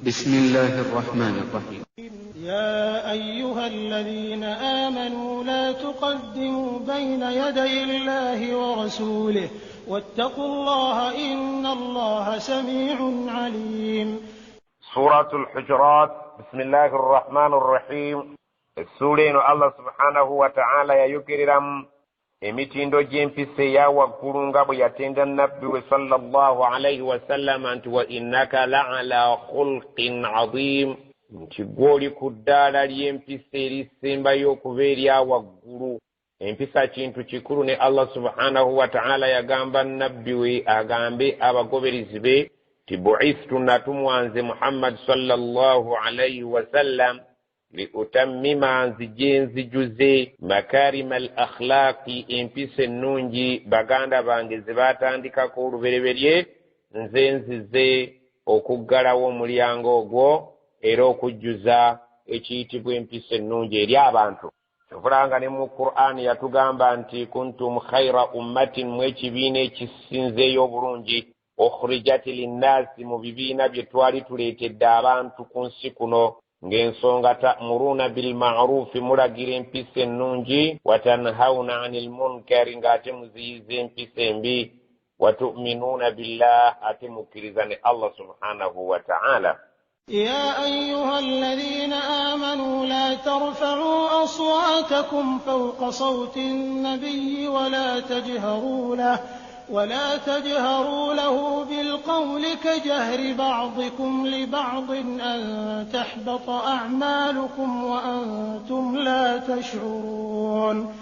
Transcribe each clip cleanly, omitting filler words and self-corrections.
بسم الله الرحمن الرحيم. يا أيها الذين آمنوا لا تقدموا بين يدي الله ورسوله واتقوا الله إن الله سميع عليم. سورة الحجرات. بسم الله الرحمن الرحيم. Essuula eno Allah subhanahu wa ta'ala yayogereramu emitindo gy'empisa eya waggulu nga bwe yatenda nabbi we sallallahu alaihi wasallama nti wa innaka la'ala khulqin azim, nti gw'oli ku ddaala ly'empisa erisembayo okuba erya waggulu. Empisa kintu kikulu, ne Allah subhanahu wa ta'ala yagamba nabbi we agambe abagoberezi be ti bu'ithtu, natumwa nze Muhammad sallallahu alaihi wasallam li utammima, nzije nzijuze makarima al akhlaqi, empisa ennungi baganda bange ze baatandikako olubereberye, nze nzize okuggalawo omulyango ogwo era okujjuza ekiyitibwa empisa ennungi eri abantu. Kyovulanga ne mu Qur'an yatugamba nti kuntum khaira ummatin, mu ekibiina ekisinzeeyo obulungi, ukhrijat linnaasi, mu bibiina bye twali tuleetedde abantu ku nsi kuno, ng'ensonga ta'muruna bilma'rufi, mulagira empisa ennungi, watanhauna anil munkari, ng'ate muziyiza empisa embi, watu'minuuna billah, ate mukkiriza ne Allah subhanahu wa ta'ala. يا أيها الذين آمنوا لا ترفعوا أصواتكم فوق صوت النبي ولا تجهروا له بالقول كجهر بعضكم لبعض أن تحبط أعمالكم وأنتم لا تشعرون.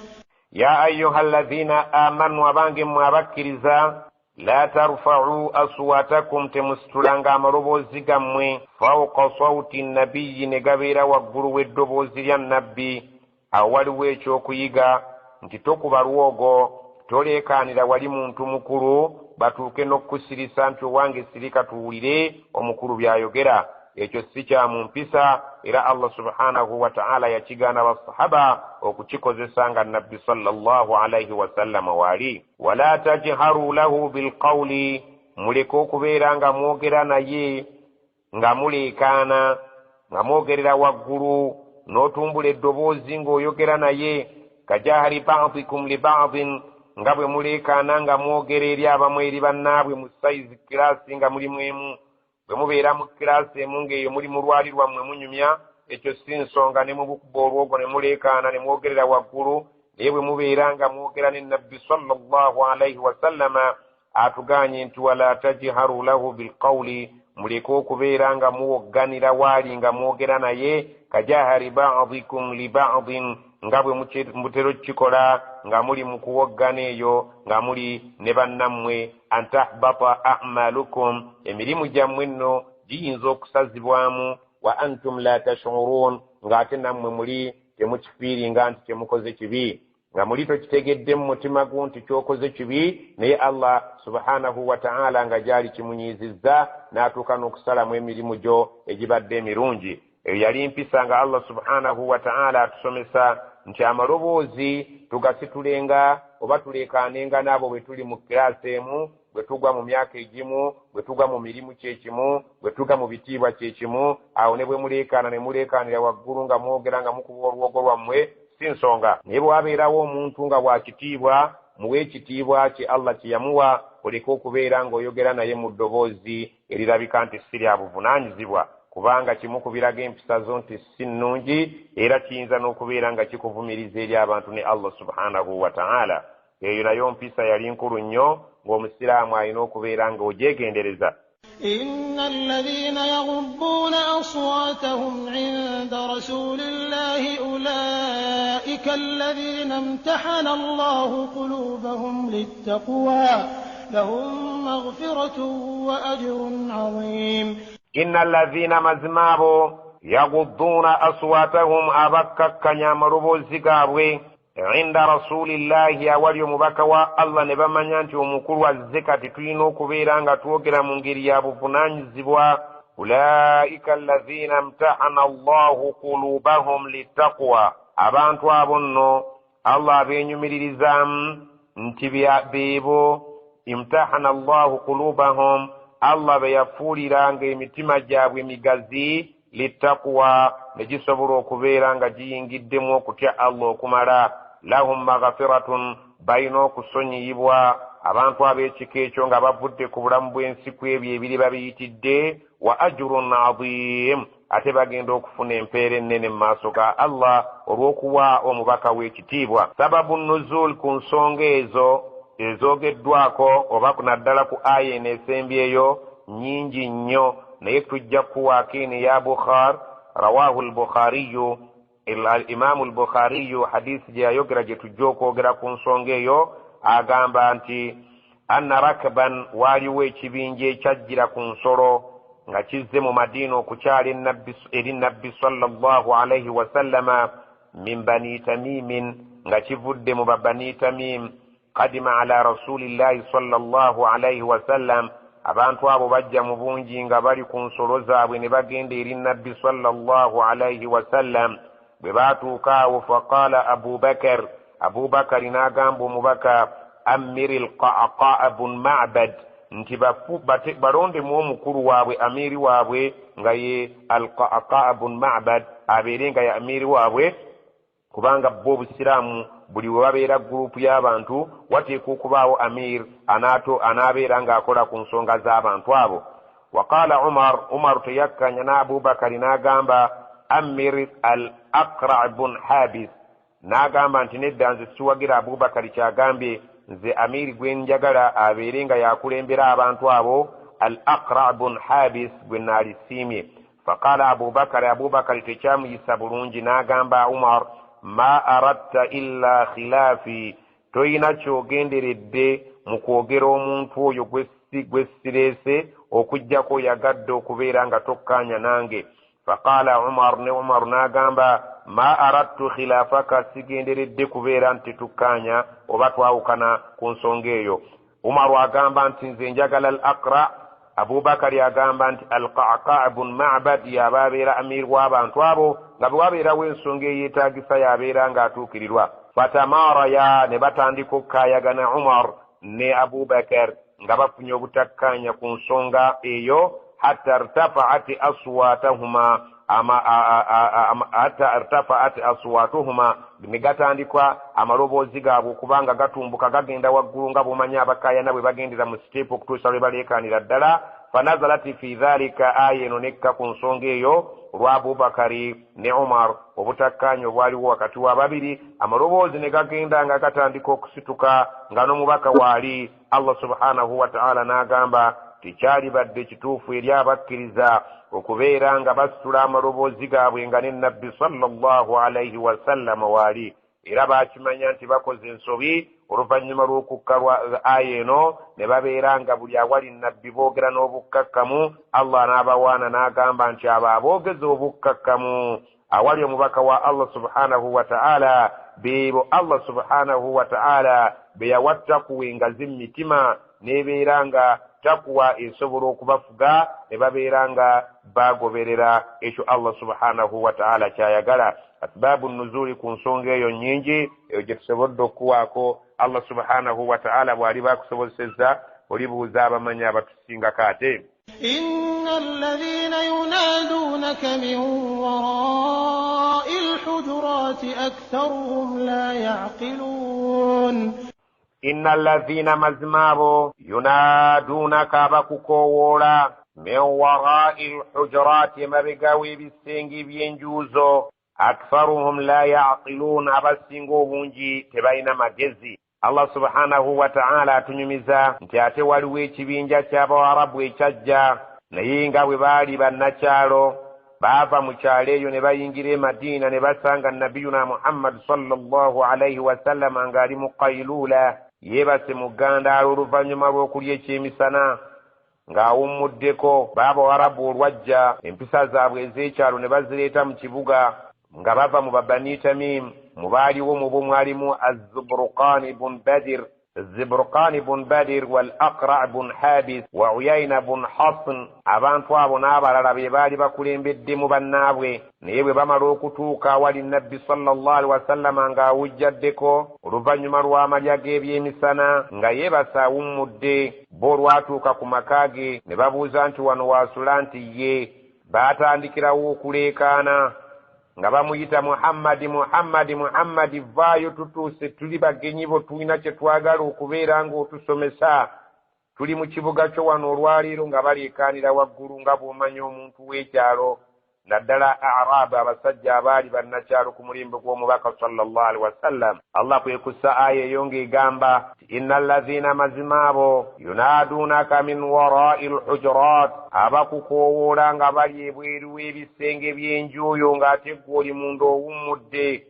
يا أيها الذين آمنوا abange abakkiriza, la tarfa'u aswatakum, temusitulanga amaloboozi gammwe, fawqa sawti nabiyyi, ne gabeera waggulu w'eddoboozi lya nabbi. Awo waliwo ekyokuyiga nti tokuba lwogo, toleekaanira wali muntu mukulu batuuke n'okukusirisa nti owange sirika tuwulire omukulu by'ayogera. Ekyo si kya mu mpisa, era Allah subhanahu wa ta'ala yakigaana basahaba okukikozesa nga nabbi sallallahu alaihi wasallama waali. Wala tajharu lahu bilqawli, muleke okubeera nga mwogera naye nga muleekaana, nga mwogerera waggulu, n'otumbula eddoboozi ng'oyogera naye, kajahari ba'dikum li ba'din, nga bwe muleekaana nga mwogera eri abamu eri bannaabwe mu sayizi kiraasi nga mulimu emu. Bwe mubeera mu kiraasi emu ng'eyo muli mu lwali lwammwe munyumya, ekyo si nsonga, ne mubukuba olwogo ne muleekaana ne mwogerera waggulu. Naye bwe mubeera nga mwogera ne nabbi sallallahu alaihi wasallama, atuganye nti wala tajharu lahu bilqawli, muleke okubeera nga muwogganira waali nga mwogera naye, kajahari ba'dikum li ba'din, nga bwe mutera okukikola nga muli mu kuwoggana eyo nga muli ne bannammwe, an tahbata a'malukum, emirimu gyammwe nno giyinza okusazibwamu, wa antum la tash'urun, ng'ate nammwe muli temukifiiringa nti temukoze kibi, nga muli tokitegedde mu mutima gwo nti kyokoze kibi, naye Allah subhanahu wa ta'ala nga gyali kimunyiizizza n'atuuka n'okusalamu emirimu gyo egibadde emirungi. Eyo yali mpisa nga Allah subhanahu wa ta'ala atusomesa nti amaloboozi tugasitulenga oba tuleekaanenga n'abo bwe tuli mu kiraasi emu, bwe tugwa mu myaka egimu, bwe tugwa mu mirimu kyekimu, bwe tugwa mu bitiibwa kyekimu. Awo ne bwe muleekaana ne muleekaanira waggulu nga mwogera nga mukuba olwogo lwammwe, si nsonga. Naye bwe wabeerawo omuntu nga wa kitiibwa, muwe ekitiibwa kye Allah kye yamuwa, oleke okubeera ng'oyogera naye mu ddoboozi erirabika nti si lya buvunaanyizibwa, kubanga kimu ku biraga empisa zo nti si nnungi, era kiyinza n'okubeera nga kikuvumiriza eri abantu ne Allah subhanahu wa ta'ala. Eyo nayo mpisa yali nkulu nnyo ng'omusiraamu alina okubeera ng'ogyegendereza. Inna alladhina yaghudduna aswatahum 'inda rasulillahi ulaika alladhina imtahana Allahu qulubahum littaqwa lahum maghfiratun wa ajrun 'azim. Inna alladhina, mazima abo, yaghudduna aswatahum, abakkakkanya amaloboozi gaabwe, inda rasulillahi, awali omubaka wa Allah, ne bamanya nti omukulu azze kati tulina okubeera nga twogera mu ngeri ya buvunaanyizibwa. Ulaika alladhina imtahana Allahu qulubahum littaqwa, abantu abo nno Allah abeenyumiririzaamu nti beebo imtahana Allahu qulubahum, Allah be yafuuliranga emitima gyabwe migazi littakuwa, ne gisobola okubeera nga giyingiddemu okutya Allah okumala. Lahum maghfiratun, balina okusonyiyibwa abantu ab'ekika ekyo nga bavudde ku bulamu bw'ensi ku ebyo ebiriba biyitidde, wa ajrun adhim, ate bagenda okufuna empeera ennene mu maaso ga Allah olw'okuwa omubaka w'ekitiibwa. Sababu nuzul ku nsonga ezo ezoogeddwako oba naddala ku aya eno esembyeyo nnyingi nnyo, naye tujja kuwaako eno eya Bukhari, rawahu al-Bukhariyu, al-Imamu al-Bukhariyu hadisi gye yayogera gye tujja okwogera ku nsonga eyo, agamba nti anna rakban, waaliwo ekibinja ekyajjira ku nsolo nga kizze mu Madiina okukyala eri Nabbi sallallahu alaihi wasallama, min bani Tamimin, nga kivudde mu babani Tamim, kadima ala rasulillahi sallallahu alaihi wasallam. Abantu abo bajja mu bungi nga bali ku nsolo zaabwe ne bagenda eri Nabbi sallallahu alaihi wasallam. Bwe baatuuka awo, faqala Abubakar, Abubakari n'agamba omubaka, amiri al-Qa'qaa bun Ma'bad, nti balondemu omukulu waabwe, amiiri waabwe nga ye al-Qa'qaa bun Ma'bad, abeere nga ye amiiri waabwe, kubanga bo obusiraamu buli we babeera gurupu y'abantu wateekwa okubaawo amiir anaabeera ng'akola ku nsonga z'abantu abo. Waqala Umar, Umar teyakkanya n'Abubakari n'agamba amir al-Aqra' bun Habis, n'agamba nti nedda, nze siwagira Abubakari kyagambye, nze amiiri gwe njagala abeere nga yakulembera abantu abo al-Aqra' bun Habis gwe naalisiimye. Faqala Abubakari, Abubakari tekyamuyisa bulungi n'agamba Umar, ma aradta illa khilafi, toyina kyogenderedde mu kwogera omuntu oyo gwe sireese okuggyako oyagadde okubeera nga tokkaanya nange. Faqala Umar, ne Umar n'agamba ma aradtu khilafaka, sigenderedde kubeera nti tukkaanya oba twawukana ku nsonga eyo. Umaru agamba nti nze njagala al-Aqra, Abubakari agamba nti al-Qa'qaa bun Ma'bad yaba abeera amiiri w'abantu abo, nga bwe wabeerawo ensonga eyeetaagisa yabeera ng'atuukirirwa. Fatamaraya, ne batandika okukkaayagana Umar ne Abubakar nga bafunye obutakkaanya ku nsonga eyo, hatta irtafaat aswatahuma, hatta irtafaat aswatuhuma, ne gatandikwa amaloboozi gaabwe okubanga gatumbuka gagenda waggulu nga bw'omanyi abakaayana bwe bagendera mu siteepu okutuusa lwe baleekaanira ddala. Fanazalat fi dhalika, aya eno nekka ku nsonga eyo olwa Abubakari ne Umar, obutakkaanya obwaliwo wakati wa babiri, amaloboozi ne gagenda nga gatandika okusituka nga n'omubaka waali. Allah subhanahu wa ta'ala n'agamba tekyalibadde kituufu eri abakkiriza okubeera nga basitula amaloboozi gaabwe nga ne Nabbi sallallahu alaihi wasallam waali. Era baakimanya nti bakoze ensobi oluvannyuma lw'okukka lwa aya eno, ne babeera nga buli awali Nabbi boogera n'obukkakkamu. Allah n'abawaana n'agamba nti abo aboogeza obukkakkamu awali omubaka wa Allah subhanahu wa ta'ala beebo Allah subhanahu wa ta'ala be yawa takuwa engazi mu mitima, n'ebeera nga takuwa esobola okubafuga, ne babeera nga bagoberera ekyo Allah subhanahu wa ta'ala ky'ayagala. Asbaabu nuzuli ku nsonga eyo nnyingi, eyo gye tusobodde okuwaako. Allah subhanahu wa ta'ala bw'aliba akusobozesezza olibuuza abamanyi abatusingako ate. Inna alladhina yunadunaka min wara'i al-hujurati aktharuhum la ya'qilun. Inna alladhina, mazima abo, yunadunaka, abakukoowoola, min wara'i al-hujurati, emabega w'ebisenge by'enjuuzo, aktharuhum la ya'qilun, abasinga obungi tebalina magezi. Allah subhanahu wa ta'ala atunyumiza nti ate waliwo ekibinja ky'Abawarabu ekyajja, naye nga bwe baali bannakyalo baava mu kyalo eyo ne bayingira e Madiina ne basanga Nabiyuna Muhammad sallallahu alaihi wasallama ng'ali mu Qailula, yeebase mu ggandaalo oluvannyuma lw'okulya ekyemisana ng'awummuddeko. Baabawarabu olwajja empisa zaabwe ez'ekyalo ne bazireeta mu kibuga nga bava mu babani Tamim, mu baaliwo mu bo mwalimu Azubruqani bun Badir. Ziburqani bun Badir wal Aqra bun Habis wa Uyaina bun Hasn. Abantu abo n'abalala be baali bakulembeddemu bannaabwe. Naye bwe bamala okutuuka awali Nabbi sallallahu alaihi wasallama ng'awujjaddeko oluvannyuma lw'amalya g'ebyemisana nga yeebase awummudde, bo olwatuuka ku maka ge ne babuuza nti wano waasula nti ye. Baatandikirawo okuleekaana nga bamuyita Muhammadi, Muhammadi, Muhammadi, vaayo tutuuse, tuli bagenyi bo, tulina kye twagala okubeera ng'otusomesa, tuli mu kibuga kyo wano olwaleero. Nga baleekaanira waggulu nga bw'omanya omuntu w'ekyalo, naddala Arabu, abasajja abaali bannakyalo ku mulembe gw'omubaka sallallahu alaihi wasallam. Allah kwe kussa aya eyo ng'egamba nti inna allazina, mazima abo, yunaaduunaka min warai lhujurat, abakukoowoola nga bali ebweru w'ebisenge by'enjuuyo ng'ate ggwe oli munda owummudde,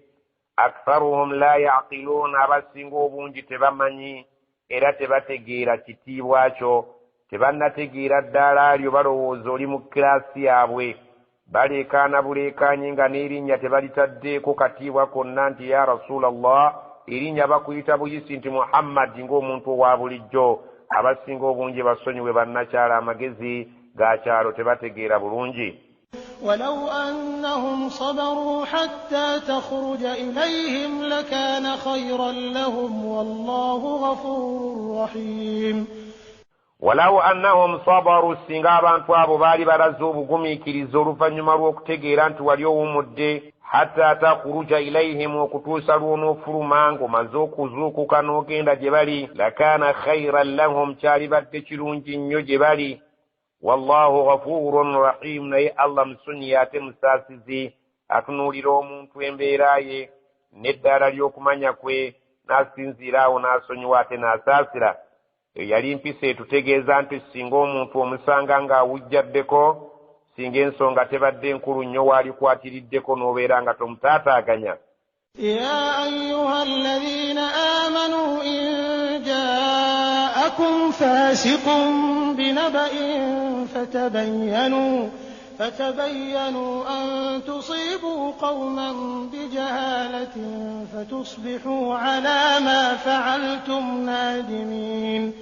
aktharuhum la yaqiluun, abasinga obungi tebamanyi era tebategeera kitiibwa kyo, tebannategeera ddaala lyo, balowooza oli mu kiraasi yaabwe. Baleekaana buleekaanyi nga n'erinnya tebalitaddeeko katiibwa konna nti ya Rasulallah, erinnya bakuyita buyisi nti Muhammadi ng'omuntu owa bulijjo. Abasinga obungi basonyiwe bannakyalo, amagezi ga kyalo tebategeera bulungi. ولو أنهم صبروا حتى تخرج إليهم لكان خيرا لهم والله غفور رحيم. Walawu annahum sabaru, singa abantu abo baali balaze obugumiikiriza oluvannyuma lw'okutegeera nti wali owummudde, hatta takhruja ilaihim, okutuusa lw'onoofuluma ng'omaze okuzuukuka n'ogenda gye bali, lakaana khairan lahum, kyalibadde kirungi nnyo gye bali. Wallahu ghafurun rahim, naye Allah musonyiye ate musaasizi, atunuulira omuntu embeera ye n'eddaala ly'okumanya kwe n'asinziira awo n'asonyiwa ate n'asaasira. Eyo yali mpisa etutegeeza nti singa omuntu omusanga ng'awujjaddeko, singa ensonga tebadde nkulu nnyo waalikwatiriddeko n'obeera nga tomutaataaganya. يا أيها الذين آمنوا إن جاءكم فاسق بنبأ فتبينوا أن تصيبوا قوما بجهالة فتصبحوا على ما فعلتم نادمين.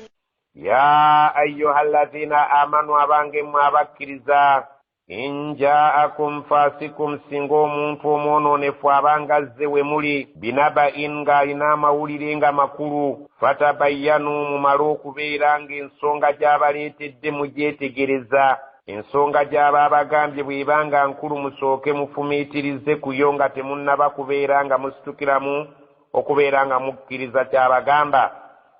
Ya ayuha allazina amanu, abange mmwe abakkiriza, in jaakum fasikum, singa omuntu omwonoonefu abanga azze we muli, binaba'in, ng'alina amawulire nga makulu, fatabayyanu, mumale okubeera ng'ensonga gy'abaleetedde mugyetegereza. Ensonga gy'aba abagambye bw'ebanga nkulu, musooke mufumiitirize ku yo nga temunnaba kubeera nga musitukiramu okubeera nga mukkiriza ky'abagamba.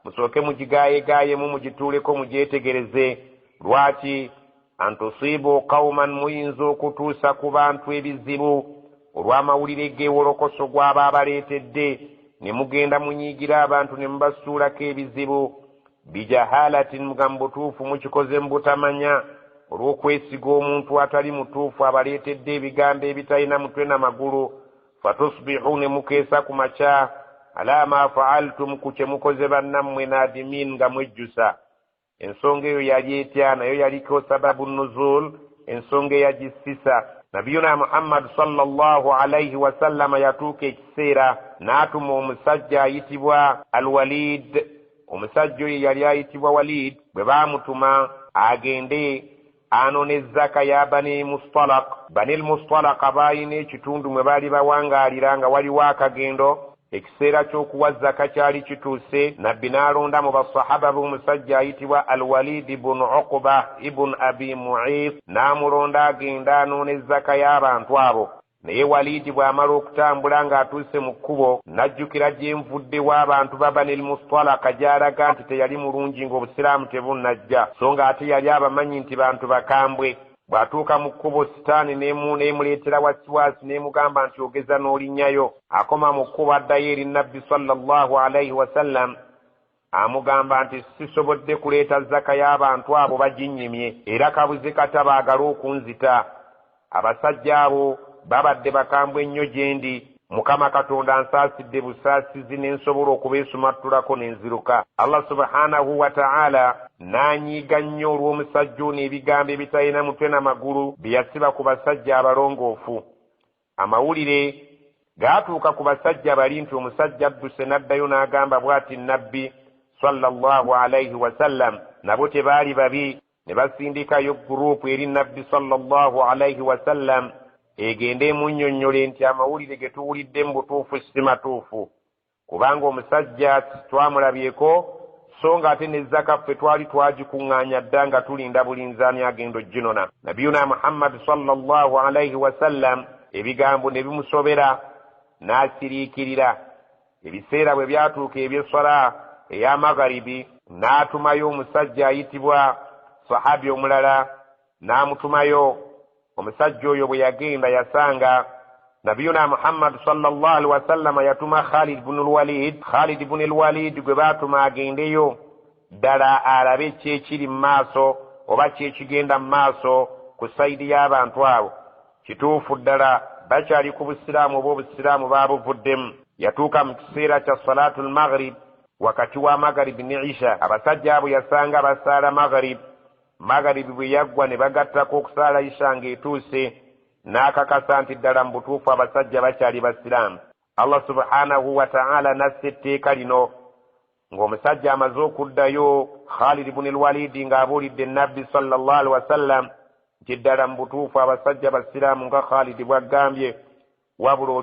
Musooke mugigaayegaayemu, mugituuleko, mugyetegereze. Lwaki? Antusiibu qawman, muyinza okutuusa ku bantu ebizibu olw'amawulire g'ewolokoso gw'aba abaleetedde, ne mugenda munyiigira abantu ne mubasuulako ebizibu, bijahalatin, nga mu butuufu mukikoze mu butamanya, olw'okwesiga omuntu atali mutuufu abaleetedde ebigambo ebitalina mutwe na magulu, fatusbihu, ne mukeesa ku makya, ala ma faaltum, ku kye mukoze bannammwe, nadimin, nga mwejjusa. Ensonga eyo yali etya? Nayo yaliko sababu nuzul, ensonga eyagissisa. Nabiyuna Muhammad sallallahu alaihi wasallama yatuuka ekiseera n'atuma omusajja ayitibwa Alwalid. Omusajja oyo yali ayitibwa Walid. Bwe baamutuma agende anone zaka ya Bani Mustalak, Bani Mustalaka baalina ekitundu mwe baali bawangaalira nga waliwo akagendo. Ekiseera ky'okuwa zaka kyali kituuse. Nabbi n'alonda mu basahaba b'omusajja ayitibwa Alwalidi bunu Uquba ibunu Abi Muis, n'amulonda agenda anoona ezzaka y'abantu abo. Naye Waliidi bw'amala okutambula ng'atuuse mu kkubo, n'ajjukira gye nvudde w'abantu ba Banil Mustalaka gy'alaga nti teyali mulungi ng'obusiraamu tebunnajja, so ng'ate yali abamanyi nti bantu bakambwe. Bw'atuuka mu kkubo, sitaani n'emuleetera wasiwaasi n'emugamba nti ogeza n'olinnyayo. Akoma mu kkubo, addayo eri Nabbi sallallahu alaihi wasallam, amugamba nti sisobodde kuleeta zaka y'abantu abo, baginnyimye, era kabuze kata baagale okunzita. Abasajja abo babadde bakambwe nnyo gye ndi. Mukama Katonda nsaasidde busaasizi ne nsobola okubeesumattulako ne nziruka. Allah subhanahu wa ta'ala n'anyiiga nnyo olw'omusajja ono ebigambo ebitalina mutwe na magulu bye yasiba ku basajja abalongoofu. Amawulire gaatuuka ku basajja bali nti omusajja adduse, n'addayo n'agamba bw'ati Nabbi Sallallahu alaihi wasallam nabo tebaali babi, ne basindikayo gurupu eri Nabbi sallallahu alaihi wasallam egende emunnyonnyole nti amawulire ge tuwulidde mu butuufu si matuufu, kubanga omusajja twamulabyeko, so nga ate ne zaka ffe twali twagikuŋŋaanya dda nga tulinda bulinzaani agenda oginona. Nabiyuna Muhammad sallallahu alaihi wasallam ebigambo ne bimusobera n'asiriikirira. Ebiseera bwe byatuuka eby'esswala eya magharibi, n'atumayo omusajja ayitibwa sahabi omulala, n'amutumayo. Omusajja oyo bwe yagenda yasanga Nabiyuna Muhammad sallallahu alaihi wasallam yatuma Khalid ibn al-Walid. Khalid ibn al-Walid gwe baatuma agendeyo ddala alabe ki ekiri mu maaso oba ki ekigenda mu maaso ku sayidi y'abantu abo. Kituufu ddala bakyali ku busiraamu oba obusiraamu baabuvuddemu. Yatuuka mu kiseera kya salaatul maghrib, wakati wa magharibi ne isha. Abasajja abo yasanga basaala maghrib. Magharibi bwe yaggwa ne bagattako okusaala isha ng'etuuse, n'akakasa nti ddala mu butuufu abasajja bakyali basiraamu. Allah subhanahu wa ta'ala n'assa etteeka lino ng'omusajja amaze okuddayo Khalid ibn al-Walid ng'abuulidde Nabbi sallallahu alaihi wasallam nti ddala mu butuufu abasajja basiraamu nga Khalid bw'agambye, wabula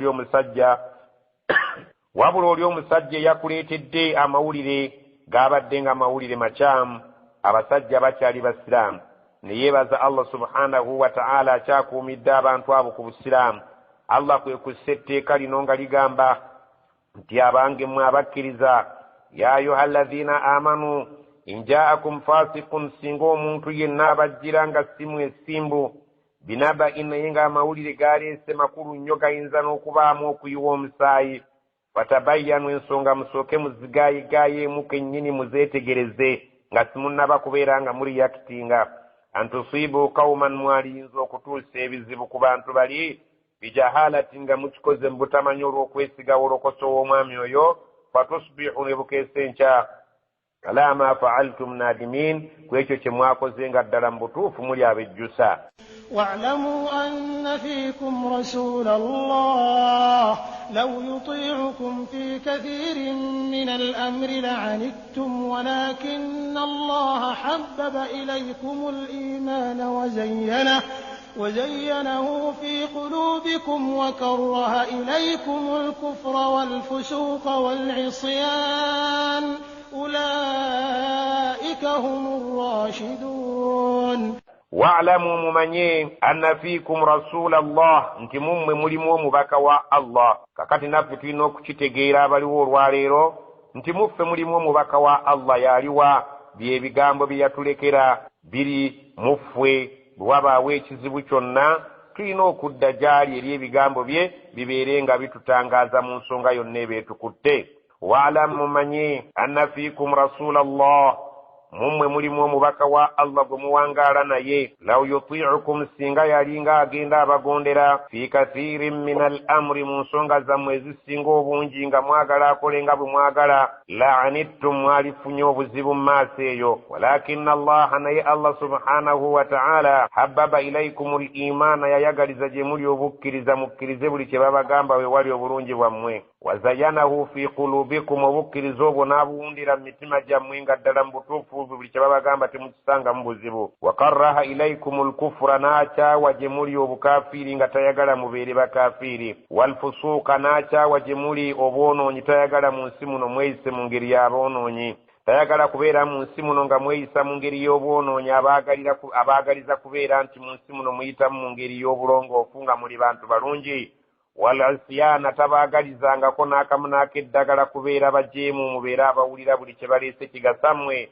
oli omusajja eyakuleetedde amawulire gabadde nga mawulire makyamu, abasajja bakyali basiraamu. Ne yeebaza Allah subhanahu wa ta'ala akyakuumidde abantu abo ku busiraamu. Allah kwe kussa etteeka lino nga ligamba nti abange mmwe abakkiriza, ya ayuha alladhina amanu in jaakum fasiqun, singa omuntu yenna abajjira nga si mwesimbu, binaba'in, naye ng'amawulire galeese makulu nnyo gayinza n'okubaamu okuyiwa omusaayi, fatabayyanu, ensonga musooke muzigaayigaayemu kennyini muzeetegereze nga simunnaba kubeera nga muliyakitinga. Antusiibu qawman, mwaliyinza okutuusa ebizibu ku bantu bali, bijahalati, nga mukikoze mu butamanyi olw'okwesiga wolokoso w'omwami oyo, fatusbihu, ne bukeesa enkya, ala ma fa'altum nadimin, ku ekyo kye mwakoze nga ddala mu butuufu muli abejjusa. واعلموا أن فيكم رسول الله لو يطيعكم في كثير من الأمر لعنتم ولكن الله حبب إليكم الإيمان وزينه في قلوبكم وكره إليكم الكفر والفسوق والعصيان أولئك هم الراشدون. Wa'lamu, mumanye, anna fiikum rasulallah, nti mummwe mulimu omubaka wa Allah. Kakati naffe tulina okukitegeera abaliwo olwaleero nti muffe mulimu omubaka wa Allah. Yaliwa bye bigambo bye yatulekera biri muffe. Bwe wabaawo ekizibu kyonna tulina okudda gy'ali eri ebigambo bye bibeere nga bitutangaaza mu nsonga yonna ebeetukutte. Wa'lamu, mumanye, anna fiikum rasulallah, mummwe mulimu omubaka wa Allah gwe muwangaala naye. Law yutiicukum, singa yalinga agenda abagondera, fi kathiirin min al amri, mu nsonga zammwe ezisinga obungi nga mwagala akole nga bwe mwagala, la'anittum, mwalifunye obuzibu mu maaso eyo. Walakinna Allaha, naye Allah subhanahu wa ta'ala, habbaba ilaykum l imaana, yayagaliza gye muli obukkiriza, mukkirize buli kye babagamba we wali obulungi bwammwe. Wazayanahu fi qulubikum, obukkiriza obwo n'abuwundira mu mitima gyammwe nga ddala mu butuufu buli kye babagamba temukisangamu buzibu. Wakarraha ilaykum lkufura, n'akyawa gye muli obukafiiri nga tayagala mubeere bakafiiri. Walfusuuka, n'akyawa gye muli obwonoonyi, tayagala mu nsi muno mweyise mu ngeri y'aboonoonyi, tayagala kubeera mu nsi muno nga mweyisa mu ngeri y'obwonoonyi, abaagaliza kubeera nti mu nsi muno muyitamu mu ngeri y'obulongoofu nga muli bantu balungi. Wal-isyaana, tabaagalizangako n'akamu n'akeddagala kubeera bajeemu, mubeere abawulira buli kye baleese kigasammwe.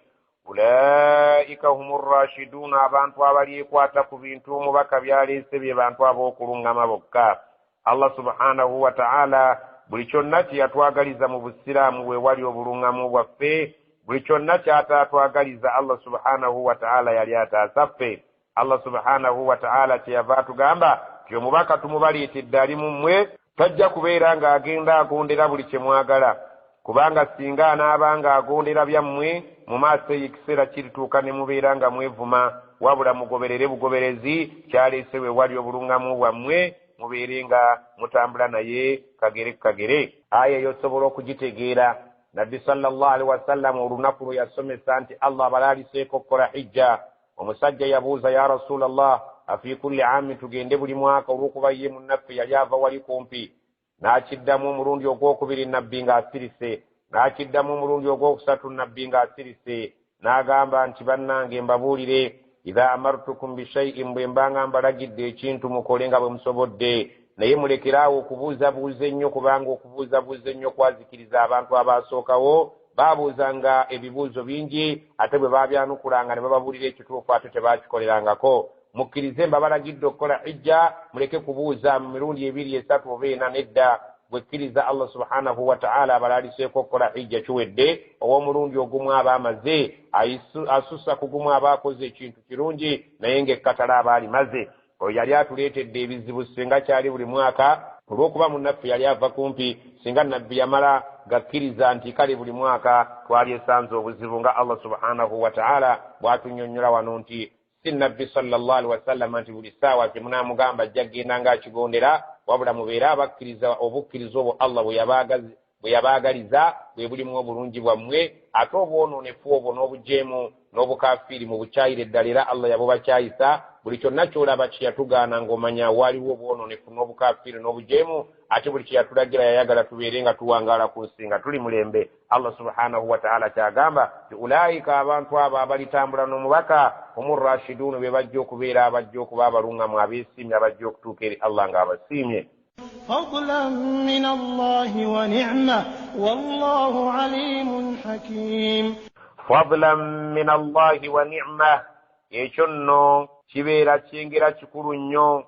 Ulaika humu rashiduna, abantu abalyekwata ku bintu omubaka byaleese bye bantu ab'okuluŋŋama bokka. Allah subhanahu wa ta'ala buli kyonna kye yatwagaliza mu busiraamu we wali obuluŋŋamu bwaffe, buli kyonna ky'ataatwagaliza Allah subhanahu wa ta'ala yali ataasa ffe. Allah subhanahu wa ta'ala kyeyava atugamba nti omubaka tumubaleetedde ali mu mmwe, tajja kubeera ng'agenda agondera buli kye mwagala, kubanga singa anaaba ng'agondera byammwe mu maaso eyo ekiseera kirituuka ne mubeera nga mwevuma. Wabula mugoberere bugoberezi kyaleese we wali obuluŋŋamu bwammwe, mubeere nga mutambula naye kagere ku kagere. Aya eyo osobola okugitegeera Nabbi sallallahu alaihi wasallam olunaku lwe yasomesa nti Allah abalaaliseeko okukola hijja, omusajja yabuuza, ya Rasulallah, afi kulli aami, tugende buli mwaka? Olw'okuba ye munnaffe yali ava wali kumpi. N'akiddamu omulundi ogwokubiri, nabbi ng'asirise. N'akiddamu omulundi ogwokusatu, nabbi ng'asirise. N'agamba nti, bannange, mbabuulire, idha amartukum bishaiin, bwe mbanga mbalagidde ekintu, mukole nga bwe musobodde, naye mulekeraawo okubuuzabuuza ennyo, kubanga okubuuzabuuza ennyo kwazikiriza abantu abaasookawo. Baabuuzanga ebibuuzo bingi, ate bwe baabyanukulanga ne bababuulira ekituufu, ate tebaakikolerangako. Mukkirize mbabalagidde okukola hijja, muleke kubuuza mu mirundi ebiri, esatu oba ena. Nedda, bwekkiriza Allah subhanahu wataala abalaliseeko okukola hijja, kiwedde. Ow'omulundi ogumu aba amaze, asussa ku gumu aba akoze ekintu kirungi, naye ng'ekkatala aba alimaze. Oyo yali atuleetedde ebizibu singa kyali buli mwaka. Olw'okuba munnaffe yali ava kumpi, singa nabbi yamala gakkiriza nti kale buli mwaka, twali esanze obuzibu, nga Allah subhanahu wataala bw'atunnyonnyola wano nti si nabbi sallallahu alaihi wasallama nti buli ssaawa kyemunaamugamba ajja kgenda ng'akigondera, wabula mubeere abakkiriza obukkiriza obwo Allah bwe yabaagaliza, bwe bulimu obulungi bwammwe, ate obwonoonefu obwo n'obujeemu n'obukafiiri mu bukyayire eddala, era Allah yabubakyayisa. Buli kyonna ky'olaba kye yatugaana, ng'omanya waliwo obwonoonefu n'obukafiiri n'obujeemu, ate buli kye yatulagira yayagala tubeere nga tuwangaala ku nsi nga tuli mulembe. Allah subhanahu wataala kyagamba ti ulaika, abantu abo abalitambula n'omubaka, humu rashiduunu, be bajja okubeera abajja okuba abaluŋŋamu, abeesiimye, abajja okutuuka eri Allah ng'abasiimye. فضلا من الله ونعمة، والله عليم حكيم. Fadlan min Allahi wa nicma, ekyo nno kibeera kyengera kikulu nnyo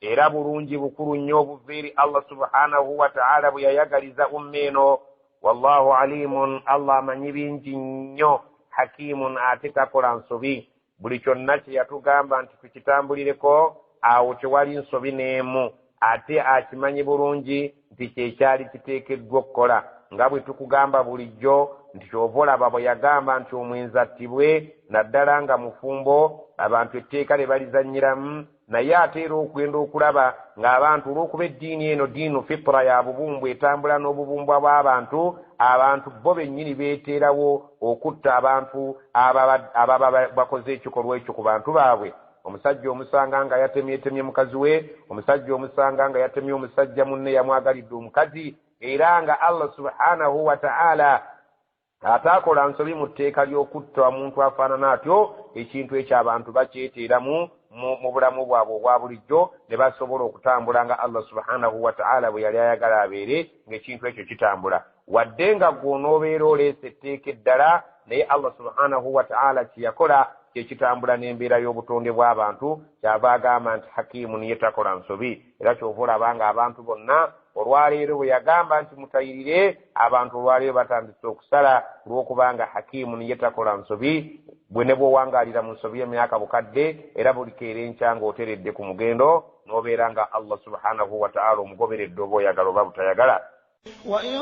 era bulungi bukulu nnyo obuva eri Allah subhanahu wataala bwe yayagaliza umma eno. Wallahu alimun, Allah amanyi bingi nnyo, hakimun, ate takola nsobi. Buli kyonna kye yatugamba nti tukitambulireko, awo tewali nsobi n'emu, ate akimanyi bulungi nti kyekyali kiteekeddwa okukola, nga bwe tukugamba bulijjo nti kyova olaba bwe yagamba nti omwenzi attibwe, naddala nga mufumbo, abantu etteeka ne balizannyiramu. Naye ate era okugenda okulaba ng'abantu, olw'okuba eddiini eno diinu fitra ya bubumbwa, etambula n'obubumbwa bw'abantu, abantu bo bennyini beeteerawo okutta abantu ababa bakoze ekikolwa ekyo ku bantu baabwe. Omusajja omusanga nga yatemyetemye mukazi we, omusajja omusanga nga yatemye omusajja munne yamwagalidde omukazi, era nga Allah subhanahu wataala ataakola nsobi mu tteeka ly'okutta omuntu afaanana atyo. Ekintu ekyo abantu bakyeteeramu mu bulamu bwabwe obwa bulijjo, ne basobola okutambula nga Allah subhanahu wataala bwe yali ayagala abeere ng'ekintu ekyo kitambula. Wadde nga gwe onoobeera oleesa etteeka eddala, naye Allah subhanahu wataala kye yakola kyekitambula n'embeera y'obutonde bw'abantu. Kyava agamba nti hakimu, niye takola nsobi. Era kyova olaba nga abantu bonna olwaleero, bwe yagamba nti mutayirire abantu, olwaleero batandise okusala, olw'okubanga hakimu, niye takola nsobi. Bwe ne bw'owangaalira mu nsobi emyaka bukadde, era buli keera enkya ng'oteredde ku mugendo n'obeera nga Allah subhanahu wataala omugoberedde, oba oyagala oba butayagala. وإن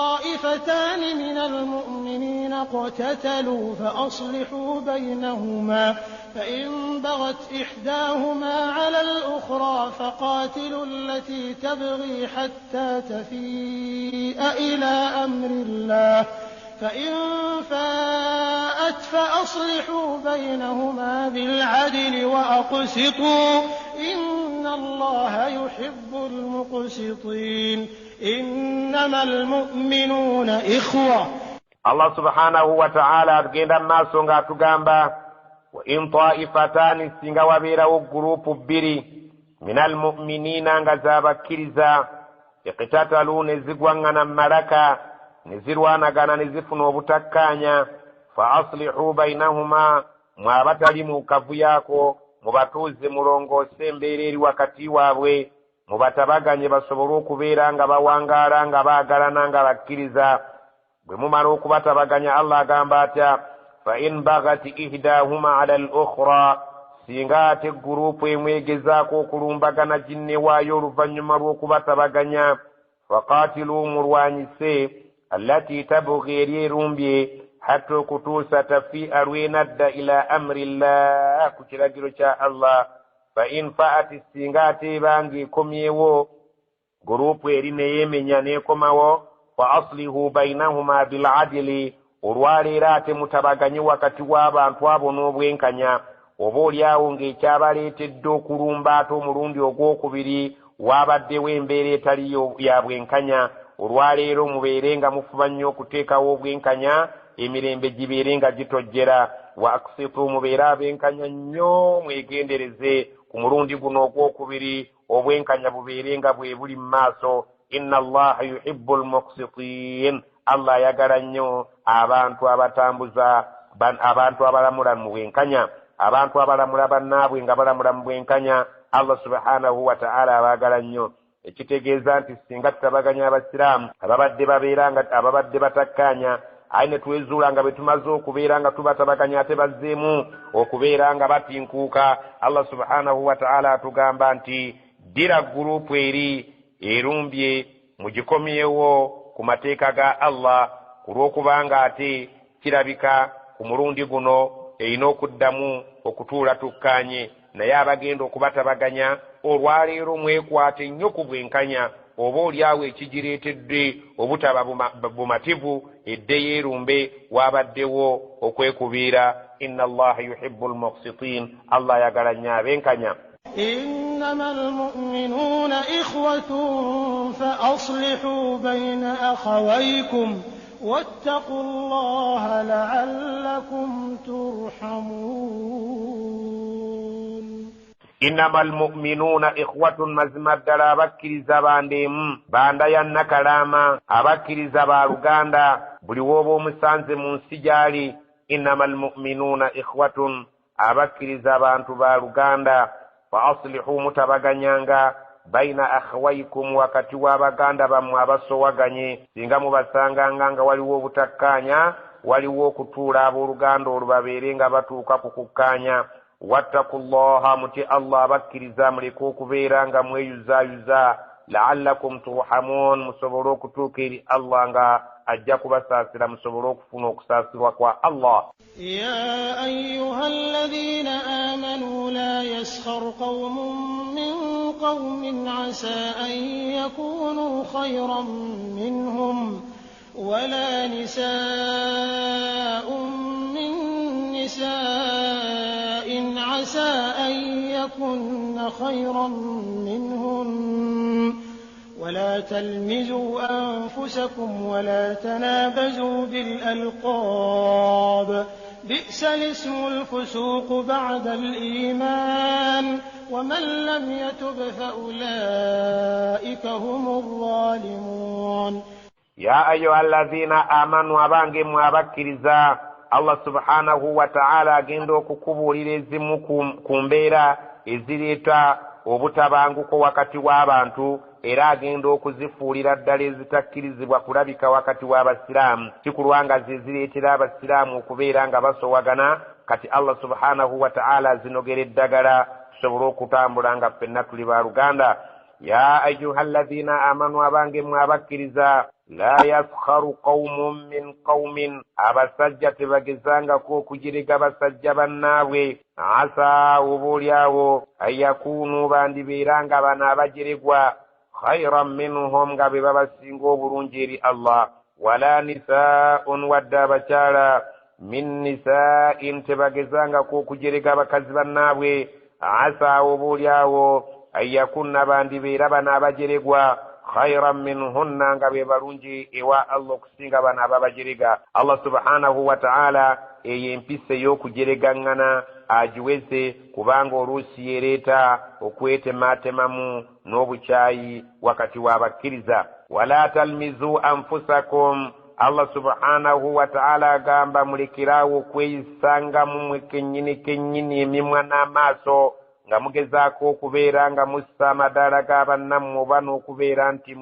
طائفتان من المؤمنين اقتتلوا فأصلحوا بينهما، فإن بغت إحداهما على الأخرى فقاتلوا التي تبغي حتى تفيء إلى أمر الله، فإن فاءت فأصلحوا بينهما بالعدل وأقسطوا، إن الله يحب المقسطين. إنما المؤمنون إخوة. Allah subhanahu wataala agenda mu maaso ng'atugamba, wa in taifataani, singa wabeerawo gurupu bbiri, min almuminina, nga z'abakkiriza, iqtatalu, ne zigwaŋŋana mu malaka, ne zirwanagana, ne zifuna obutakkaanya, fa aslihuu bainahuma, mwe abatali mu kavuyaako mubatuuze, mulongoose embeera eri wakati waabwe, mubatabaganye basobole okubeera nga bawangaala nga baagalana nga bakkiriza. Bwe mumala okubatabaganya, Allah agamba atya? Fa in bagat ihdahuma ala al ukhra, singa ate gurupu emu egezaako okulumbagana ginne waayo oluvannyuma lw'okubatabaganya, faqatiluu, mulwanyise, allati tabugi, eri erumbye, hatta, okutuusa, tafi'a, lwenadda, ila amri llah, ku kiragiro kya Allah. Fa in faati, singa ate ebanga ekomyewo, gurupu eri neyeemenya neekomawo. Fa aslihu bainahuma biladili, olwaleero ate mutabaganye wakati w'abantu abo n'obwenkanya. Oba oliawo ng'ekyabaleetedde okulumba ate omulundi ogwokubiri wabaddewo embeera etali ya bwenkanya. Olwaleero mubeere nga mufuba nnyo okuteekawo obwenkanya, emirembe gibeere nga gitojjera. Wa aksitu, mubeere abenkanya nnyo, mwegendereze ku mulundi guno ogwokubiri, obwenkanya bubeere nga bwe buli mu maaso. Inna allaha yuhibbu lmuksitin, Allah ayagala nnyo abantu abatambuza, abantu abalamula mu bwenkanya, abantu abalamula bannaabwe nga balamula mu bwenkanya. Allah subhanahu wataala abaagala nnyo. Ekitegeeza nti singa tutabaganya abasiraamu ababadde babeera nga ababadde batakkaanya, aye ne twezuula nga bwe tumaze okubeera nga tubatabaganya ate bazzeemu okubeera nga batinkuuka, Allah subhanahu wataala atugamba nti ddira gurupu eri erumbye mugikomyewo ku mateeka ga Allah, ku lw'okubanga ate kirabika ku mulundi guno erina okuddamu okutuula tukkaanye. Naye abagenda okubatabaganya olwaleero mwekwate nnyo ku bwenkanya, oba oliawo ekigireetedde obutaba bumativu edde yeerumbe wabaddewo okwekubiira. Inna allaha yuhibbu lmuksitin, Allah ayagala nnyo abenkanya. إنما المؤمنون إخوة فأصلحوا بين أخويكم واتقوا الله لعلكم ترحمون. Innama almuminuuna ikhwatun, mazima ddala abakkiriza bandeemu, banda ya nakalaama, abakkiriza ba luganda buli w'oba omusanze mu nsi gy'ali. Innama almuminuuna ikhwatun, abakkiriza bantu ba luganda. Fa aslihu, mutabaganyanga baina akhawaikum, wakati w'abaganda bammwe abasowaganye. Singa mubasanganga nga waliwo obutakkaanya, waliwo okutuula abooluganda olwo babeere nga batuuka ku kukkaanya. Wattaku llaha, mutye Allah abakkiriza, muleke okubeera nga mweyuzaayuza. Laallakum turhamuun, musobole okutuuka eri Allah nga ajja kubasaasira, musobole okufuna okusaasirwa kwa Allah. يا أيها الذين آمنوا لا يسخر قوم من قوم عسى أن يكونوا خيرا منهم ولا نساء من نساء عسى أن يكن خيرا منهن ولا تلمزوا أنفسكم ولا تنابزوا بالألقاب بئس الاسم الفسوق بعد الإيمان ومن لم يتب فأولئك هم الظالمون. Ya ayuha allazina amanu, abange mmwe abakkiriza, Allah subhanahu wa ta'ala agenda okukubuulira ezimu ku mbeera ezireeta obutabanguko wakati w'abantu, era agenda okuzifuulira ddala ezitakkirizibwa kulabika wakati w'abasiraamu, kikulwa nga ze zireetera abasiraamu okubeera nga basowagana. Kati Allah subhanahu wa ta'ala azinogera eddagala tusobole okutambula nga ffenna tuli ba luganda. Ya ayuha allazina amanu, abange mmwe abakkiriza, la yaskharu qawmun min qawmin, abasajja tebagezangako okugirega basajja bannaabwe. Asa, oba oliawo, an yakuunu, bandibeera nga bano abajeregwa, khairan minhum, nga be babasinga obulungi eri Allah. Wala nisaun, wadde abakyala, min nisain, tebagezangako okujerega abakazi bannaabwe. Asa, oba oliawo, an yakunna, bandibeera bano abajeregwa, khairan minhunna, nga be balungi ewa Allah okusinga bano ababajerega. Allah subhanahu wa ta'ala eyo empisa ey'okujeregaŋŋana agiweze, kubanga oluusi yereeta okwetematemamu n'obukyayi wakati w'abakkiriza. Wala talmizu anfusakum, Allah subhanahu wa ta'ala agamba mulekeraawo okweyisangamu mwe kennyini kennyini emimwa n'amaaso, nga mugezaako okubeera nga mussa amadaala g'abannammwe oba n'okubeera nti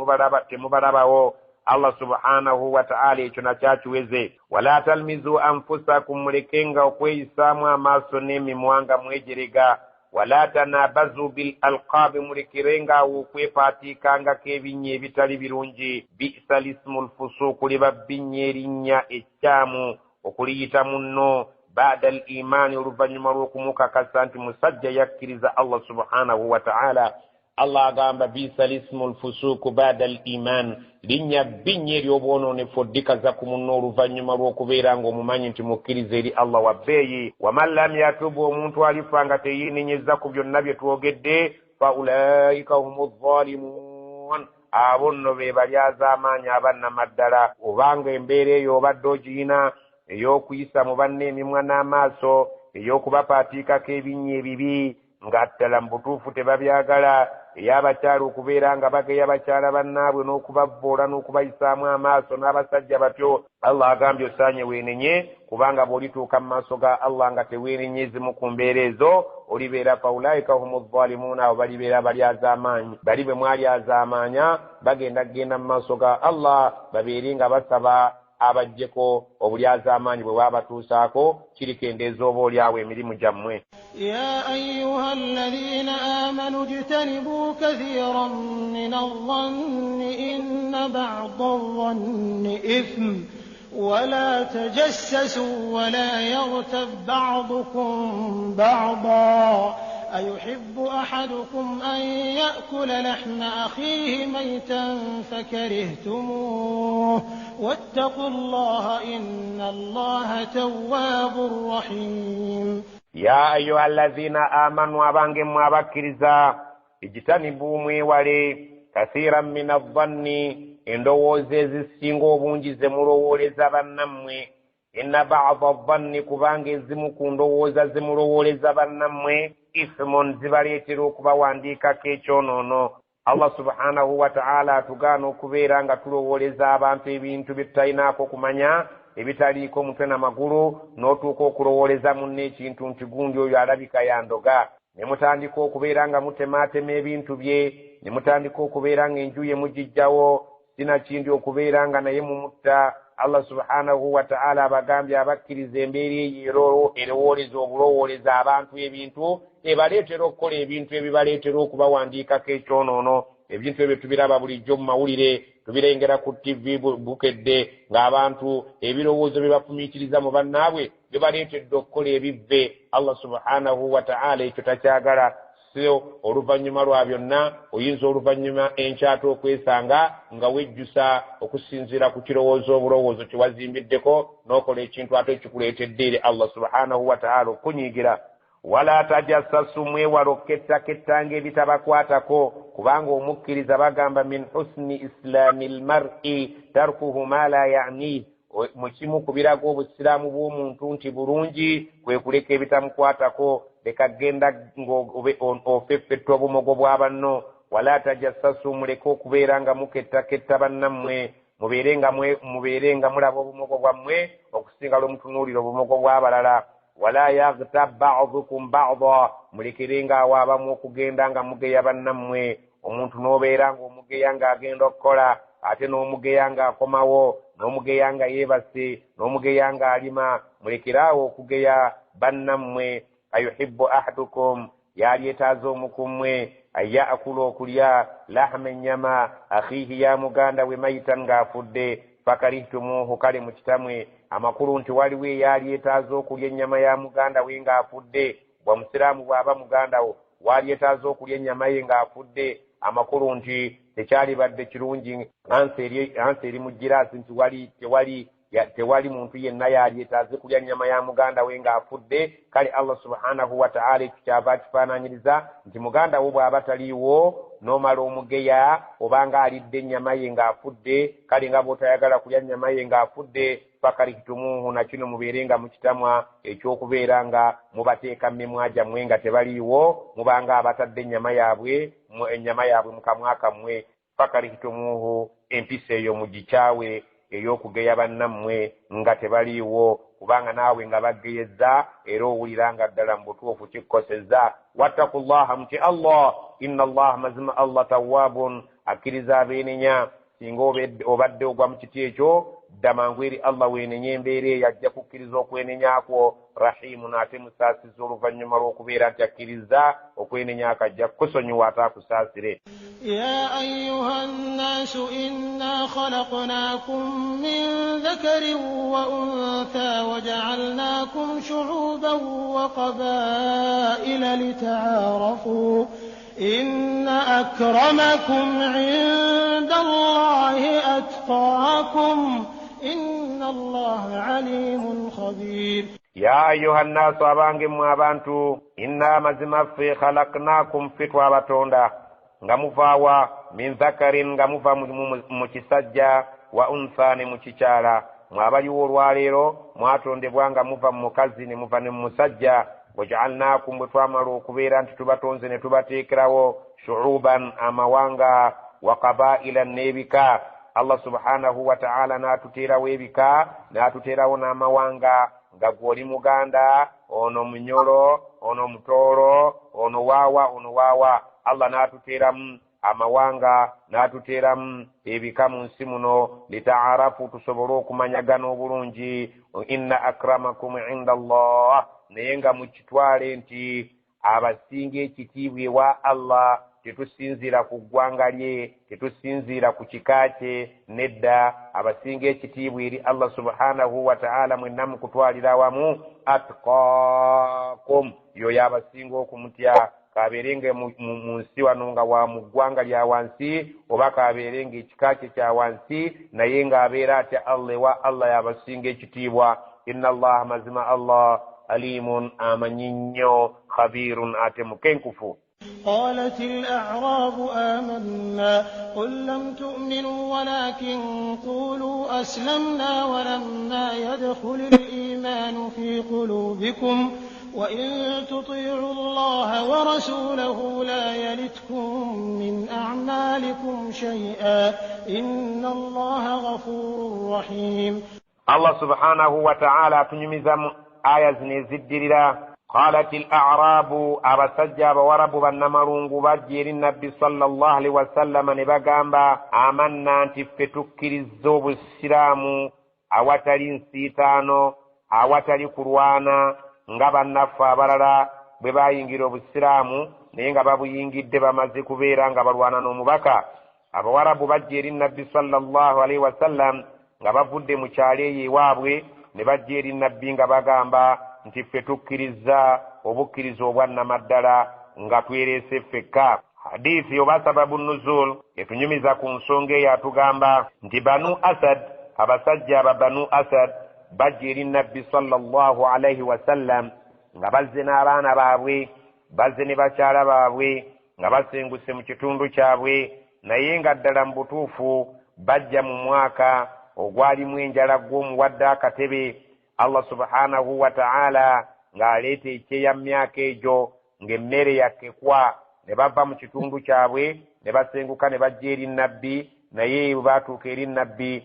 temubalabawo. Allah subhanahu wa ta'ala ekyo nakyakiweze. Wala talmizu anfusakum, mulekenga okweyisaamu amaaso n'emimwa nga mwejerega. Wala tanabazu bil alqaabi, mulekerenga awo okwepaatiikangako ebinnya ebitali birungi. Bisa lismu lfusuuku, liba bbinnya erinnya ekkyamu okuliyita munno baada al imaani, oluvannyuma lw'okumukakasa nti musajja yakkiriza Allah subhanahu wa ta'ala. Allah agamba bisa lismu lfusuuku bada al iman, linnya bbi nnyo ery'obwonoonefu oddikaza ku munno oluvannyuma lw'okubeera ng'omumanyi nti mukkiriza eri Allah wa bbeeyi. Waman lam yatubu, omuntu alifa nga teyeenenyezza ku byonna bye twogedde, fa ulaika humu zalimuun, abo nno be balyazaamaanyi abannamaddala. Obanga embeera eyo obadde ogiyina ey'okuyisa mu banne emimwa n'amaaso, ey'okubapaatiikako ebinnya ebibi nga ddala mu butuufu tebabyagala, ey'abakyala okubeera nga bageya bakyala bannaabwe n'okubavvoola n'okubayisaamu amaaso n'abasajja batyo, Allah agambye osaanye weenenye, kubanga bw'olituuka mu maaso ga Allah nga teweenenye ezimu ku mbeera ezo, olibeera faulaika humu zalimuuna, abo balibeera balyazaamaanyi. Bali bwe mwalyazaamaanya bagenda kugenda mu maaso ga Allah babeere nga basaba abaggyeko obulyazaamaanyi bwe bwabatuusaako, kirikendeeza oba oliawo emirimu gyammwe. Ya ayuha alladhina amanu ijtanibu kathiran min adh-dhanni inna ba'da adh-dhanni ithm wala tajassasu wala yaghtab ba'dukum ba'dan ayuhibbu ahadukum an ya'kula lahma akhihi maytan fakarihtumuh wattaqu llaha inna allaha tawwabur rahim. Ya ayuha allazina amanu, abange mmwe abakkiriza, ijtanibu, mwewale, kathiran min adh-dhanni, endowooza ezisinga obungi ze mulowooleza bannammwe. Inna ba'da adh-dhanni, kubanga ezimu ku ndowooza ze mulowooleza bannammwe, ithmun, zibaleetera okubawandiikako ekyonoono. Allah subhanahu wa ta'ala atugaana okubeera nga tulowooleza abantu ebintu bye tutalinaako kumanya, ebitaliiko mutwe na magulu, n'otuuka okulowooleza munne ekintu nti gundi oyo alabika yandoga, ne mutandika okubeera nga mutemaatema ebintu bye, ne mutandika okubeera ng'enju ye mugijjawo, sinakindi okubeera nga naye mumutta. Allah subhanahu wa ta'ala abagambye abakkiriza embeera eyo erowooleza obulowooleza abantu ebintu, ebaleetera okukola ebintu ebibaleetera okubawandiikako ekyonoono. Ebintu ebyo tubiraba bulijjo mu mawulire, tubirengera ku TV bukedde, ng'abantu ebirowoozo bye bafumiitiriza mu bannaabwe bibaleetedde okukola ebivve. Allah subhanahu wa ta'ala ekyo takyagala. So oluvannyuma lwa byonna oyinza oluvannyuma enkyata okwesanga nga wejjusa okusinziira ku kirowoozo obulowoozo kye wazimbiddeko, n'okola ekintu ate ekikuleetedde eri Allah subhanahu wa ta'ala okukunyiigira. Wala tajassasu, mwewale okukettakkettanga ebitabakwatako, kubanga omukkiriza bagamba min husni islami lmar'i tarkuhu ma la ya'nih, mu kimu ku biraga obusiraamu bw'omuntu nti bulungi kwe kuleka ebitamukwatako. Leka genda ng'ofeffetta obumogo bwa banno. Wala tajassasu, muleke okubeera nga mukettaketta bannammwe, mubeere nga mulaba obumogo bwammwe okusinga lwe mutunuulira obumogo bw'abalala. Wala yaghtab ba'dukum ba'da, mulekerenga awo abamu okugenda nga mugeya bannammwe. Omuntu n'obeera ng'omugeya ng'agenda okukola, ate n'omugeya ng'akomawo, n'omugeya nga yeebase, n'omugeya ng'alima. Mulekeraawo okugeya bannammwe. Ayuhibbu ahadukum, yalyetaaza omu ku mmwe, an ya'kula, okulya, lahma, ennyama, akhiihi, ya muganda we, mayitan, ng'afudde, fakarihtumuuhu, kale mukitamwe. Amakulu nti waliwo eyalyetaaza okulya ennyama ya muganda we ng'afudde. Bwa musiraamu bw'aba muganda wo walyetaaza okulya ennyama ye ng'afudde, amakulu nti tekyalibadde kirungi ansi eri mu giraasi nti tewali muntu yenna yalyetaaze kulya nnyama ya muganda we ng'afudde. Kale Allah subhanahu wa ta'ala ekyo kyava akifaananyiriza nti muganda wo bw'aba taliiwo n'omala omugeya obanga alidde ennyama ye ng'afudde, kale nga bw'otayagala kulya nnyama ye ng'afudde, fakarihtumuuhu, na kino mubeere nga mukitamwa ekyokubeera nga mubateeka mimwa gyammwe nga tebaliiwo, mubanga abatadde ennyama yaabwe mu kamwa kammwe. Fakarihtumuuhu, empisa eyo mugikyawe ey'okugeya bannammwe nga tebaliiwo, kubanga naawe nga bageyezza era owulira nga ddala mu butuufu kikkosezza. Wattakullaha, mutye Allah, inna allaha, mazima Allah tawwabun, akkiriza abeenenya. Singa obadde ogwa mu kiti ekyo, dda mangu eri Allah weenenye embeera eyo, ajja kukkiriza okwenenyakwo. Rahimun, ate musaasiza oluvannyuma lw'okubeera nti akkiriza okwenenyako, ajja kukusonyiwa ate akusaasire. Ya ayuha nnaasu inna khalaqnaakum min dhakarin wa untha waja'alnaakum shu'uban wa qabaa'ila lita'aarafu إن أكرمكم عند الله أتقاكم إن الله عليم خبير. Ya ayuha nnaasu, abange mmwe abantu, inna mazima ffe khalaknakum, ffe twabatonda nga muvaawa min dhakarin, nga muva mu kisajja, wa untha, ne mu kikyala. Mwabaliwo olwaleero mwatondebwa nga muva mu mukazi ne muva ne mu musajja. Wajaalnakum, bwe twamala okubeera nti tubatonze ne tubateekerawo shuuban, amawanga, wa kabailan, n'ebika. Allah subhanahu wa ta'ala n'atuteerawo ebika, n'atuteerawo n'amawanga, nga gw'oli Muganda, ono Munyolo, ono Mutooro, ono waawa, ono waawa. Allah n'atuteeramu amawanga, n'atuteeramu ebika mu nsi muno, litaarafu, tusobole okumanyagana obulungi. Inna akramakum inda Allah, naye nga mukitwale nti abasinga ekitiibwa ewa Allah tetusinziira ku ggwanga lye, tetusinziira ku kika kye, nedda. Abasinga ekitiibwa eri Allah subhanahu wa ta'ala mwenna mukutwalira awamu, atqaakum, yoyo abasinga okumutya, kabeerenge mu nsi wano nga wa mu ggwanga lya wansi, oba kabeerenge ekika kye kya wansi, naye ng'abeera atya Allah ewa Allah y'abasinga ekitiibwa. Inna Allaha, mazima Allah, alimun, amanyi nnyo, khabirun, ate mukenkufu. قالت الأعراب آمنا قل لم تؤمنوا ولكن قولوا أسلمنا ولما يدخل الإيمان في قلوبكم وإن تطيعوا الله ورسوله لا يلتكم من أعمالكم شيئا إن الله غفور رحيم. Allah subhanahu wa ta'ala atunyumiza mu aya zino eziddirira. Qalat al a'rabu, abasajja abawarabu bannamalungu bajja eri Nabbi sallallahu alaihi wasallama ne bagamba amanna nti ffe tukkiriza obusiraamu awatali nsiitaano, awatali kulwana, nga bannaffe abalala bwe bayingira obusiraamu naye nga babuyingidde bamaze kubeera nga balwana n'omubaka. Abawarabu bajja eri Nabbi sallallahu alaihi wasallam nga bavudde mu kyalo eyo ewaabwe ne bajja eri Nabbi nga bagamba nti ffe tukkiriza obukkiriza obwannamaddala nga twereese ffekka. Hadithi oba sababu nuzul etunyumiza ku nsonga eyo atugamba nti Banu Asad, abasajja aba Banu Asad bajja eri Nabbi sallallahu alaihi wasallam nga bazze n'abaana baabwe, bazze ne bakyala baabwe, nga basenguse mu kitundu kyabwe, naye nga ddala mu butuufu bajja mu mwaka ogwalimu enjala gw'omuwadde akatebe. Allah subhanahu wa ta'ala ng'aleeta ekyeya mu myaka egyo ng'emmere yakkekwa, ne bava mu kitundu kyabwe ne basenguka ne bajja eri Nabbi. Naye bwe baatuuka eri Nabbi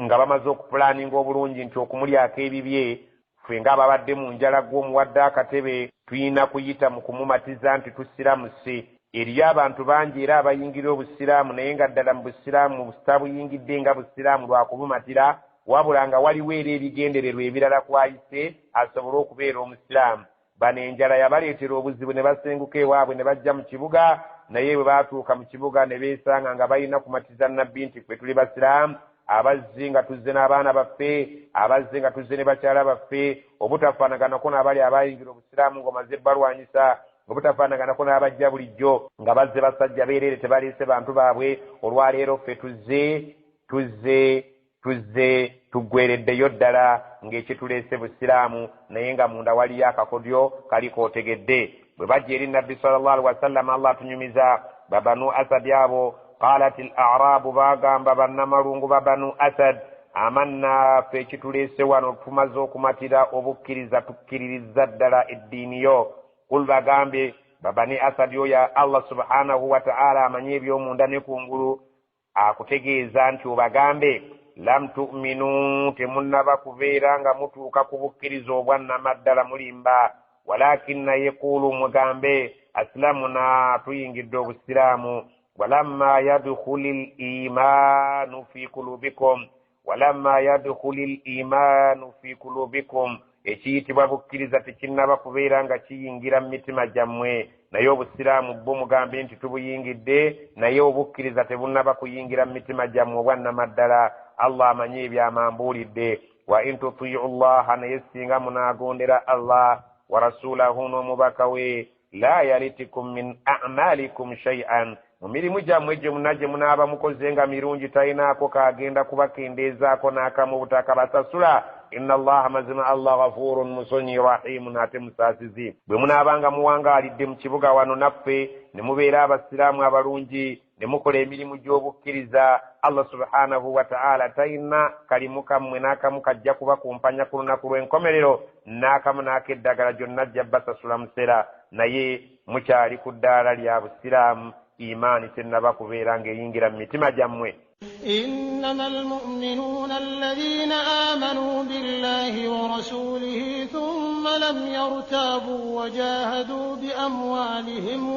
nga bamaze okupulaninga obulungi nti okumulyako ebibye, ffe ng'ababadde mu njala gw'omuwadde akatebe tulina kuyita mu kumumatiza nti tusiramuse. Eriyo abantu bangi era abayingira obusiraamu naye nga ddala mu busiraamu butabuyingidde nga busiraamu lwa kubumatira, wabula nga waliwo era ebigendererwa ebirala kwayise asobole okubeera omusiraamu. Bano enjala yabaleetera obuzibu ne basenguka ewaabwe ne bajja mu kibuga, naye bwe baatuuka mu kibuga ne beesanga nga balina kumatiza Nabbi nti ffe tuli basiraamu, abazze nga tuzze n'abaana baffe, abazze nga tuzze ne bakyala baffe, obutafaanaganako n'abali abayingira obusiraamu ng'omaze balwanyisa, obutafaanaganako n'abajja bulijjo nga bazze basajja beereere tebaleese bantu baabwe. Olwaleero ffe tuzze tuggwereddeyo ddala ng'ekituleese busiraamu, naye nga munda waliyo akakodyo kali kootegedde. Bwe bajja eri Nabbi sallallahu alaihi wasallam, Allah atunyumiza babanu Asadi abo, qalat al a'rabu, bagamba bannamalungu ba Banu Asad, amanna ffe ekituleese wano tumaze okumatira obukkiriza, tukkiririza ddala eddiini yo. Kul, bagambe babani Asadi oyo Allah subhanahu wa ta'ala amanyi ebyomunda ne kungulu akutegeeza nti obagambe lam tu'minu, temunnaba kubeera nga mutuuka ku bukkiriza obwannamaddala, mulimba. Walakinna yekulu, mugambe aslamuna, tuyingidde obusiraamu. Walamma yadkhuli l-imaanu fi kulubikum, walamma yadkhuli l-imaanu fi kulubikum, ekiyitibwa bukkiriza tekinnaba kubeera nga kiyingira mu mitima gyammwe. Naye obusiraamu bwo mugambe nti tubuyingidde, naye obukkiriza tebunnaba kuyingira mu mitima gyammwe obwannamaddala. Allah amanyi ebyamambuulidde. Wa in tutiu llaha, naye singa munaagondera Allah wa rasulahu n'omubaka we, La yalitikum min amalikum shaian, mu mirimu gyammwe gyonna gye munaaba mukoze nga mirungi talinaako kaagenda kubakendeezaako n'akamu obutakabasasula. Inna Allaha, mazima Allah, ghafurun, musonyi, rahimun, ate musaasizi. Bwe munaabanga muwangaalidde mu kibuga wano naffe ne mubeera abasiraamu abalungi ne mukola emirimu gy'obukkiriza, Allah subhanahu wataala talina kalimu kammwe n'akamu kajja kubakumpanya ku lunaku lw'enkomerero n'akamu n'akeddagala, gyonna ajja basasula musera. Naye mukyali ku ddaala lya busiraamu, imaani tennaba kubeera ng'eyingira mu mitima gyammwe. إنما المؤمنون الذين آمنوا بالله ورسوله ثم لم يرتابوا وجاهدوا بأموالهم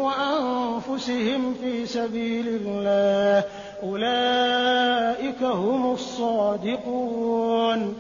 وأنفسهم في سبيل الله أولئك هم الصادقون.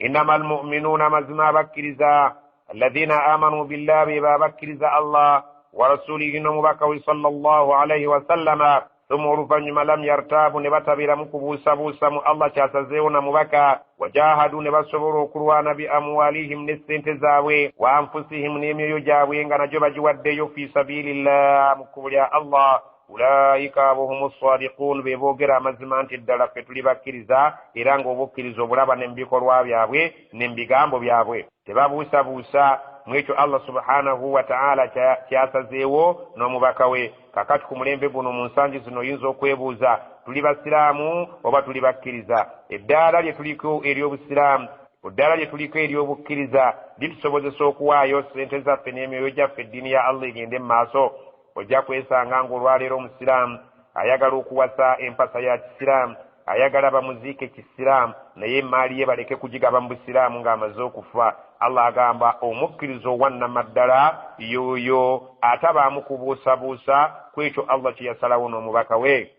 إنما المؤمنون مزما بكرزا الذين آمنوا بالله بما بكرزا الله ورسوله n'omubaka we sallallahu alaihi wasallama, thumma oluvannyuma lam yartaabu, ne batabiramu kubuusabuusa mu Allah kyasazeewo na mubaka, wajahadu, ne basobola okulwana, bi amwalihim, ne ssente zaabwe, wa anfusihim, n'emyoyo gyabwe nga nagyo bagiwaddeyo, fi sabilillah, mu kkubo lya Allah, ulaika abo humu sadiqun, be boogera amazima nti ddala ffe tuli bakkiriza, era ng'obukkiriza obulaba ne mu bikolwa byabwe ne mu bigambo byabwe, tebabuusabuusa mu ekyo Allah subhanahu wataala kyasazeewo n'omubaka we. Kakati ku mulembe guno mu nsangi zino oyinza okwebuuza, tuli basiraamu oba tuli bakkiriza? Eddaala lye tuliko ery'obusiraamu, eddaala lye tuliko ery'obukkiriza litusobozesa okuwaayo ssente zaffe n'emyoyo gyaffe eddiini ya Allah egende mu maaso? Ojja kwesanga ng'olwaleero omusiraamu ayagala okuwasa empasa ya kisiraamu, ayagala bamuziike kisiraamu, naye emaali ye baleke kugigaba mu busiraamu ng'amaze okufa. Allah agamba omukkiriza owannamaddala yoyo atabaamu kubuusabuusa ku ekyo Allah kye yasalawo n'omubaka we.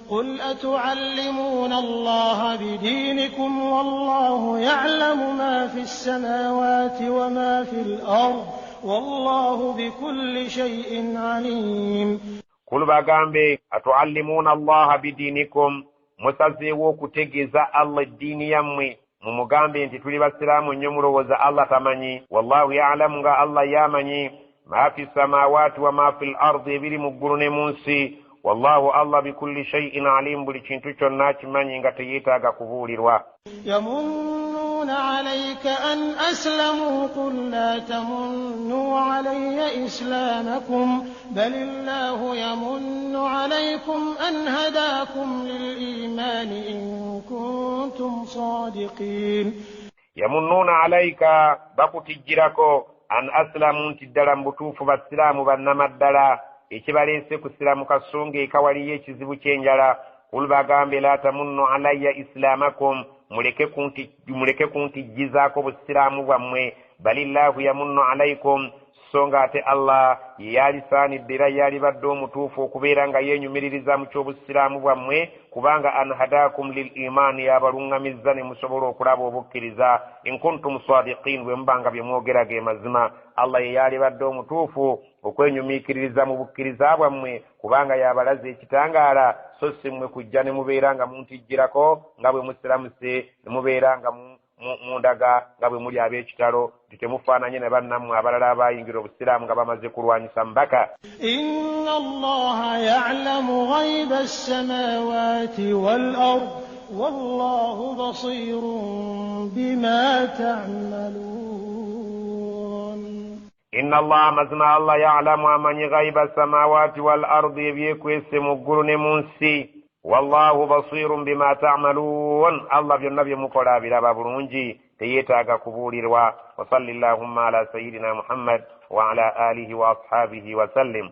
قل أتعلمون الله بدينكم والله يعلم ما في السماوات وما في الأرض والله بكل شيء عليم. Kulu bagambe, atuallimuuna Allaha bidiinikum, musazeewo okutegeeza Allah eddiini yammwe, mumugambe nti tuli basiraamu nnyo, mulowooza Allah tamanyi? Wallahu yalamu, nga Allah yamanyi, ma fi samawaati wa ma fi l ardi, ebiri mu ggulu ne mu nsi, wallahu Allah bikulli shay'in alim, buli kintu kyonna akimanyi nga teyeetaaga kubuulirwa. يمنون عليك أن أسلموا قل لا تمنوا علي إسلامكم بل الله يمن عليكم أن هداكم للإيمان إن كنتم صادقين. Yamunnuuna alaika, bakutijjirako, an aslamu, nti ddala mu butuufu basiraamu bannamaddala, ekibaleese kusiramuka so ng'eka waliyo ekizibu ky'enjala. Kul bagambe, la tamunnu alayya islaamakum, muleke kuntijjizaako busiraamu bwammwe, balillahu yamunnu alaikum, so ng'ate Allah ye yalisaanidde era yalibadde omutuufu okubeera nga yeenyumiririza mu ky'obusiraamu bwammwe, kubanga an hadakum lil imaani, yabaluŋŋamizza ne musobola okulaba obukkiriza, in kuntum sadiqin, bwe muba nga bye mwogera ge mazima. Allah ye yalibadde omutuufu okwenyumiikiririza mu bukkiriza bwammwe, kubanga yabalaza ekitangaala, so si mmwe kujja ne mubeera nga muntijjirako nga bwe musiramuse ne mubeera nga mundaga nga bwe muli ab'ekitalo, nti temufaananye ne bannammwe abalala abaayingira obusiraamu nga bamaze kulwanyisa mubaka. Inna Allaha ya'lamu ghayba as-samawati wal ard wallahu basirun bima ta'malun. Inna Allaha, mazima Allah, ya'lamu, amanyi, ghayba as-samawati wal ardi, ebyekwese mu ggulu ne mu nsi, wallahu basirun bima ta'malun, Allah byonna bye mukola abiraba bulungi, teyeetaaga kubuulirwa. Wasalli llahumma ala sayidina Muhammad wa ala alihi wa ashabihi wa sallim.